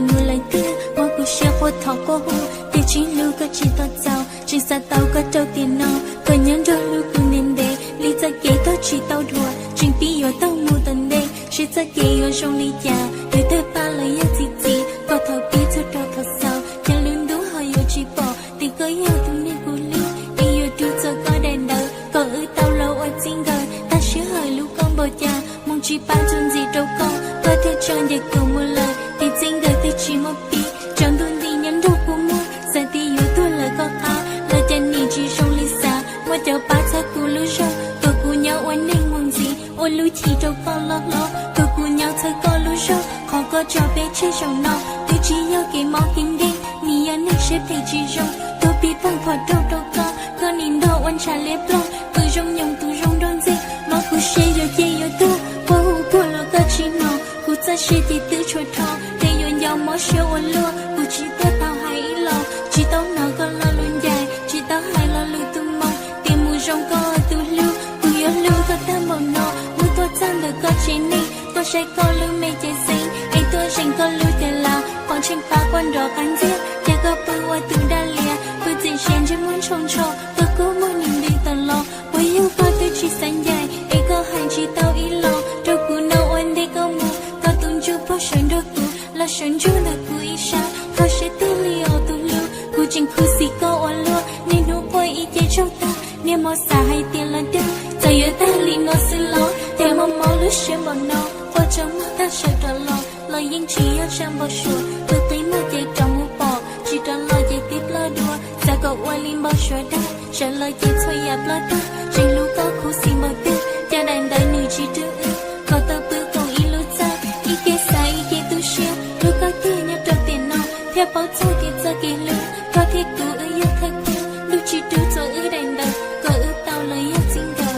mus lawm tiag, mob kuv siab quaj thov quaj hu, tiam sis hlub koj tsis tau txaus, tseem xav tau koj rau tiam no, koj nyob nrog hlub kuv ntev ntev li txoj kev koj tsis tau dhuav, tseem pib yuav tau mus tom ntej, seb txoj kev yuav zoo li cas, yus twb pab los yog txi txiv, koj thaum pib txog rau thaum xaus, ces lub ntuj ho yuav tsis pom, tiam koj yog tus neeg kuv hlub, es yuav rub txog koj daim ntawv, kom wb tau los ua txij nkawm, tab sij hawm hlub koj npaum cas, moo tsis pab txuas ntxiv rau koj, koj thiaj tso ncaim kuv mus lawm, kev txij nkawm twb tsis muaj pib, tsaus ntuj nti nyob nrog kuv muag, xav tias yuav tuag lawm koj qab, los cas nim tsis zoo li xav, muaj cov pab txhawb kuv lub zog, kom kuv nyob ua neeg mus ntxiv, ua lub chim rau koj loj hlob, kom kuv nyob txhawb koj lub zog, qhov koj tso peb tseg zaum no, twb tsis yog kev mob kev nkeeg, nim yog neeg siab phem tsis zoo, tuag pib poob phom rauj rau koj, koj nim nrog ua ntshav liab ploog, qw zoo nyoos tus zoo nraug ntxij, mob kuv siab yuav ciaj yuav tuag, quaj hu puag los koj tsis hnov, kuv txoj sia ces twb tshuav rho, ces yuav nco mob siab ua luaj, kuv tsis tuaj tau hais ib los, tsis tau hnov koj lo lus ncaim, tsis tau hais lo lus tu moo, tias mus zoo koj tus hlub, kuv yuav hlub koj tag npaum no, mus tuaj txog ntawm koj tsev neeg, tuaj saib koj lub me cev xeeb, es tuaj zeem koj lub cav lav, qhov tseem pab koj nrov qab ntxiag, cas koj pw ua tus daj lias, pw txim siab ntsej muag ntsho ntsho, koj kub muag nim nti tawm los, puas yog koj twb tsis xav ncaim, es koj hais tsis tau ib los, rau kuv no ua ntej koj mus, koj tus ntsuj plig sawv nrog kuv, los sawv ntsug ntawm kuv ib sab, kho siab tiag li os tus hlub, kuv tseem khuv xim koj ua luaj, niaj hnub quaj ib ce tsaug tag, niaj hmo xav hais tias los dag, txawm yuav tag li no xwb los, cas mob mob lub siab npaum no, quaj tsaug muag tag sawv rov los, los yeej tsis yog tsam npau suav, tus qi muag ces rov mus pom, tsis rov los ces tib ploj dua, xav kom ua li npau suav dag, sawv los ces txhua yam ploj tag, tseem hlub koj khuv xim npaum twg, cas daim ntawv nws tsis rub wb, kom tau pw koom ib lub txaj, ib ke xav ib ke tu siab, hlub koj kiag nyob rau tiam no, thiaj paub txog kev txoj kev hlub, koj thiab kuv wb yog thawj khub, hlub tsis rub txog wb daim ntawv, kom wb tau los yog txij nkawm.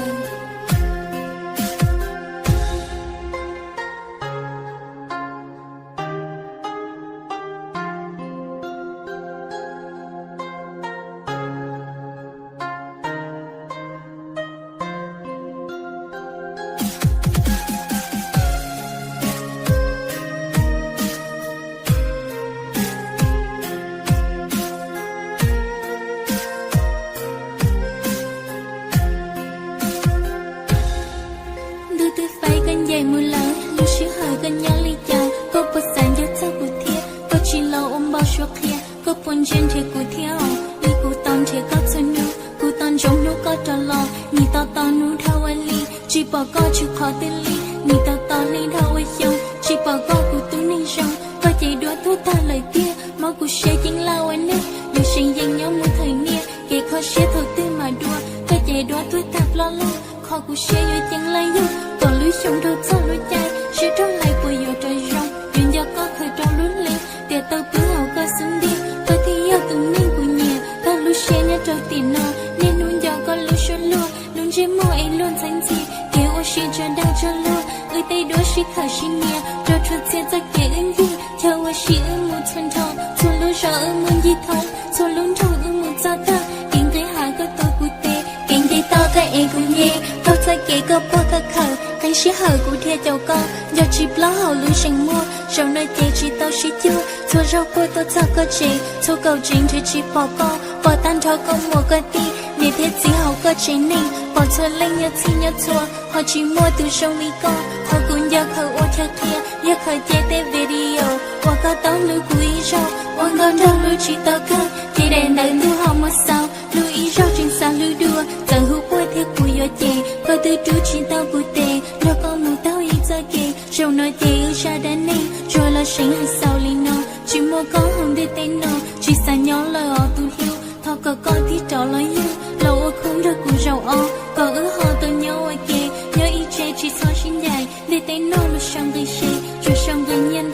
Ntuj twb faib koj ncaim mus lawm, lub sij hawm koj nyob li cas, koj puas xav nco txog kuv thiab, koj tsis los ua npau suav qhia, koj puas ntsia nrhiav kuv thiab os, li kuv tos nrhiav koj txhua hnub, kuv tos ntsoov hnub koj rov los, nim tos tos hnub dhau ua hli, tsis pom koj tsis qhov twg li, nim tos tos hli dhau ua xyoo, tsis pom koj kuv tus neeg zoo, koj ces duab tuag tag lawm tiag, mob kuv siab ceeb laj ua neeg, yuav seev yees nyob mus thawm niaj, kev kho siab thaum twg mam dua, koj ces duab tuag tag ploj lawm, kho kuv siab yuav ceeb laj yog, kom lub xyoo dhau txog lub caij, siab rog lais puas yuav rov zoo, yuav nco koj khaws rau lub hli, tiam tau pw hauv koj xub ntiag, koj thiaj yog tus neeg kuv nyiam, tag lub siab nyob rau tiam no, niaj hnub nco koj lub suab luag, lub ntsej muag es luag ntxhab ntxhi, kev ua si tso dag tso luag, wb tej duab sib khawm sib nyiam, rau txhua txhia txoj kev wb ncig, chaw ua si wb mus txhua nrho, txhua lub zos wb mus ncig thoob, txhua lub nroog wb mus txog tag, kev nqis hav koj tuav kuv tes, kev nce toj koj ev kuv nce, taug txoj kev koj puag koj khawm, qee sij hawm kuv dhia caum koj, nco tsis plaub hauv lub zeem muag, zaum no ces tsis tau sib cuag, txhua zaug quaj tuaj txog koj tsev, txhua kaum tsev nrhiav tsis pom koj, pom tag nrho koj muam koj tij, niam thiab txiv hauv koj tsev neeg, pom txhua leej nyob txhij nyob txhua, ho tsis muaj tus zoo li koj, qhov kuv nco khaws ua chaw qhia, yog khaws cia tej video uas koj tau hlub kuv ib zaug, ua nkauj nraug hlub tsis tau kawg, ces daim ntawv ntuj ho muab xaus, hlub ib zaug tseem xav hlub dua, txawm hu quaj thiab kuv yuav cem, koj twb rub tsis tau kuv tes, nrog koj mus taug ib txoj kev, zaum no ces wb zaj dab neeg tsuas los seev hais xaus li no, tsis muaj koj hauv ntiaj teb no, tsis xav nyob lawm os tus hlub, thov kom koj tig rov los yug, los ua khub nrog kuv zaum ob, kom wb ho tau nyob ua ke, nyob ib tse tsis txhob sib ncaim, ntiaj teb no los sau nqi se, tsuas sau nqi nyiaj